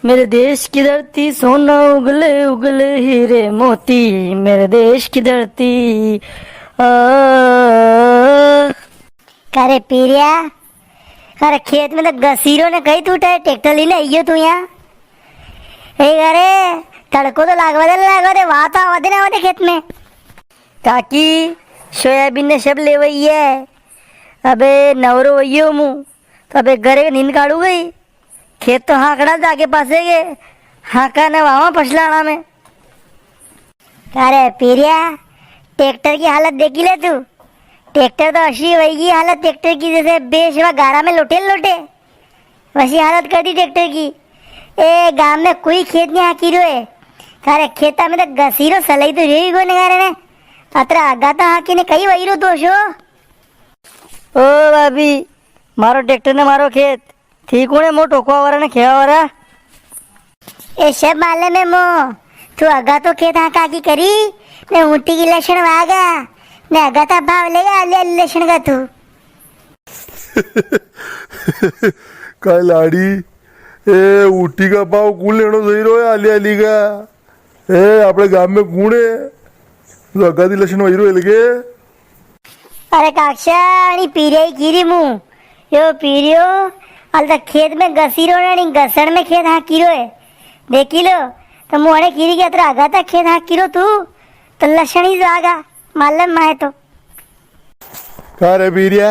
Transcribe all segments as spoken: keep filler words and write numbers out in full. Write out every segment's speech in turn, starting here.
मेरे देश की धरती सोना उगले उगले हीरे मोती, मेरे देश की धरती। आ। का रे पीरिया, अरे खेत में तो गसीरो ने कई तू ट्रैक्टर लेने आइयो तू यहाँ। ए अरे, तड़को तो लागवा दे, लागवा दे, वाह तो आवा दे ना, आवा दे खेत में। काकी, सोयाबीन ने सब लेवई है। अबे नवरो वइयो मु, तो अबे घरे नींद काढ़ू गई। खेत तो हांकड़ा जाके पासे के, हांका ने वावा पछलाना में। अरे पीरिया, ट्रैक्टर की हालत देखी ले तू। ट्रैक्टर तो अशी वई गी हालत ट्रैक्टर की, जैसे बेशवा गारा में लोटे लोटे। वसी हालत कर दी ट्रैक्टर की। ए, गांव में कोई खेत नी हांकी रो है। थारे खेता में तो गसीरो सलाई तो रेवी कोने गारे ने। अतरा आगा तो हांकी ने कई वई रो दोष हो। ओ भाभी, मारो ट्रैक्टर ने मारो खेत। ठीक होने मो टोकवा वाला ने खेवा वाला। ए, सब मालूम है मो। तू आगा तो खेत हांका की करी, ने ऊंटी की लसण वागा, ने आगा ता भाव लेगा आली आली लसण का तू। काय लाड़ी, ए, ऊटी का भाव कुण लेणो सही रो है, आली आली का? ए, आपणे गाम में कुण है, जो आगा ती लसण वई रो है लगे? अरे काक्षा, अणी पीरिया ही कीरी मु। यो पीरियो, हाल तक खेत में गसी रो ने, अणी गसण में खेत हांकी रो है। देखी लो, तो मु अणे कीरी के अतरा आगा तक खेत हांकी रो तू, तो लसण ही जो आगा, मालूम माए तो। का रे बीरिया,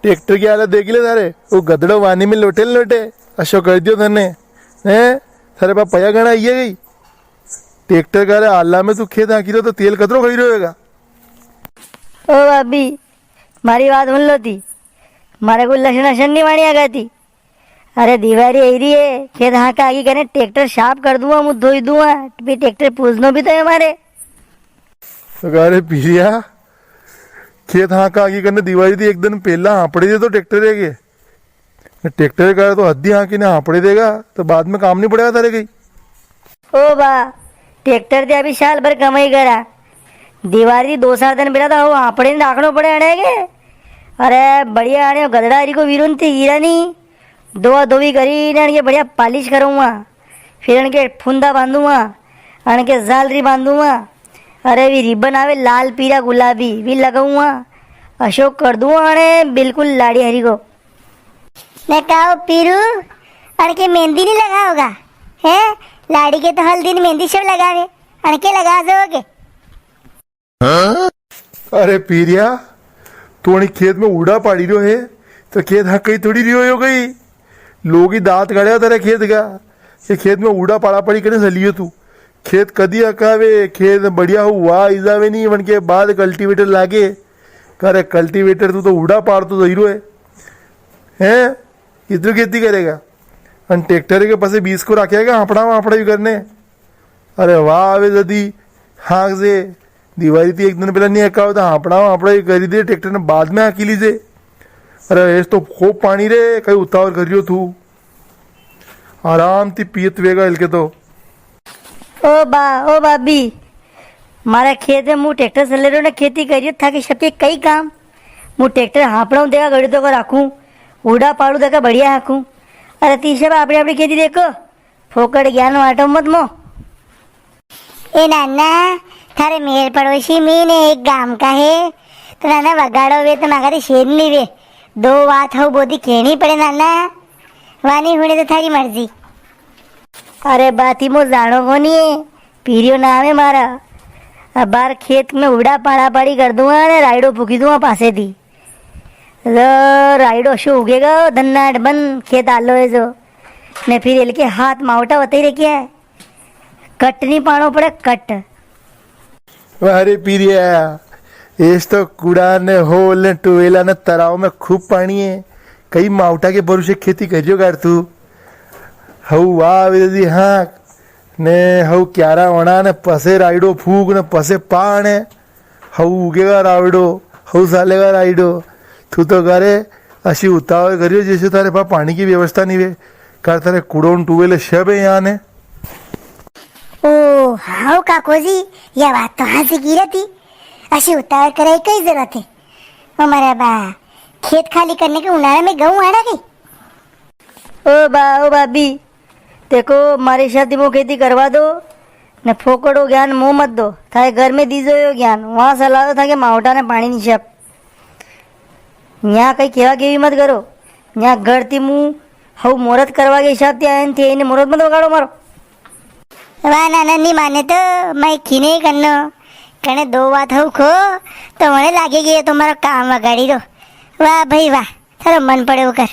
ट्रैक्टर की हालत देखी ले थारे, वो गदड़ो वानी में लोटे न लोटे, अशो कर दियो तने, हैं? थारे पा पया घणा आइया गई। ट्रैक्टर का रे आला में तू खेत हांकी रो तो तेल कतरो खाई रो होगा। ओ भाभी, मारी बात सुन लो ती, मारे कोई लसण असन नी वाणी आगा ती। अरे दिवारी आई री है, खेत हांका आगी करने ट्रैक्टर साफ कर दूंगा, मु धोई दूंगा, भी ट्रैक्टर पूजनो भी तो है मारे। तो का रे पीरिया, खेत हांका आगी करने दिवारी थी एक दिन पहला हांपड़े दे तो ट्रैक्टर है के? ट्रैक्टर का तो हद्दी हांकी ने हांपड़े देगा, तो बाद में काम नी पड़ेगा थारे कई। ओ बा, ट्रैक्टर ते अभी साल भर कमाई करा, दिवारी थी दो चार दिन पहला तो वो हांपड़े ने राखणो पड़े अणे के। अरे बढ़िया अणे गदड़ा हरीको वीरुन थी हीरा नी, धोवा धोवी करी ने अणके बढ़िया पालिश करूंगा, फिर अणके फुंदा बांधूंगा, अणके झालरी बांधूंगा। अरे वी रिबन आवे लाल पीला गुलाबी, वी लगाऊंगा। अशोक कर दूंगा अणे बिल्कुल लाड़ी हरीको। ने कहो पीरू, अणके मेहंदी नी लगाओगा? हैं? लाड़ी के तो हल्दी ने मेहंदी सब लगावे, अणके लगा दोगे? अरे पीरिया, तू अणी खेत में उड़ा पाड़ी रियो है, तो खेत हांकी थोड़ी रियो हो गई। लोग ही दांत काढ़े तेरे खेत का, ये खेत में उड़ा पाड़ा पाड़ी करने चलियो तू। खेत कदी हकावे, खेत बढ़िया हो, वाह, ई जावे नी, वणके बाद कल्टीवेटर लागे। का रे कल्टीवेटर, तू तो उड़ा पाड़तो जई रो है। हैं? कितरी खेती करेगा? अन ट्रैक्टर के पासे बीस को राखेगा, हांपड़ा, हांपड़ा भी करने। अरे वाह, आवे जदी हांक जे, दिवारी थी एक दिन पहला नी हकावे तो हांपड़ा, हांपड़ा भी करी दे, ट्रैक्टर ने बाद में हांकी लीजे। अरे, एस तो खूब पाणी रे, कई उतावल कर रियो तू। आराम थी पियत वेगा इलके तो। ओ बा, ओ भाभी, मारा खेत में मु ट्रैक्टर चले रो ने खेती करियो, थाके सबके कई काम। मु ट्रैक्टर हांपड़ा देगा, गड़ी तो को राखूं, उड़ा पाड़ू देगा, बढ़िया हाकूं। अरे तीसरे बा, अपनी अपनी खेती देखो, फोकट ज्ञान वाटो मत मो। ए नाना, थारे मेर पड़ोसी में ने एक गांव का है, तो नाना वगाड़ो वे तो मगर शेर नी वे। दो बात हो बोदी कहनी पड़े नाना, वानी हुणे तो थारी मर्जी। अरे बाती मो जाणो कोनी है, पीरियो नाम है मारा। अबार खेत में उड़ा पाड़ा पाड़ी कर दूंगा ने रायड़ो फूकी दूंगा पासे दी। लो, रायड़ो शो उगेगा, धन्नाट बन खेत आलो है जो। ने फिर इलके हाथ मावटा वताई रे क्या है? कट नी पाणो पड़े, कट। अरे पीरिया, एस तो कुड़ा ने होल ने टुवेला ने तराव में खूब पाणी है। कई मावटा के भरोसे खेती करियो गार तू। हऊ वाह विदे दी हाँक, ने हऊ क्यारा वणा ने पसे रायड़ो फूक ने पसे पाणे। हऊ उगेगा रावड़ो, हऊ सालेगा रायड़ो। तू तो करे अशी उतावल करियो जैसे थारे पा पाणी की व्यवस्था नी वे। कर थारे कुड़ो न टुवेल सब है यहाँ ने। ओ, हाउ काकोजी, या बात तो हांसी की रहती। अशी उतावल करे कई जरूरत है? ओ मारा बा, खेत खाली करने के उनारा में गऊं आड़ा गई। ओ बा, ओ भाभी, देखो, मारे हिसाब थी मो खेती करवा दो, ने फोकड़ो ज्ञान मो मत दो। थारे घर में दीजो यो ज्ञान, वां सलाह दो थाके मावटा ने पाणी नी छप। न्या कई केवा केवी मत करो। न्या घर थी मु हऊ मोरत करवा के हिसाब थी आयन थे, इने मोरत मत वगाड़ो मारो। वाह नाना, नी माने तो मैं खीने ही करनो। कने दो बात हऊ खो, तो वणे लागे कि ये तो मारो काम वगाड़ी रो। वाह भाई वाह, थारो मन पड़े वो कर।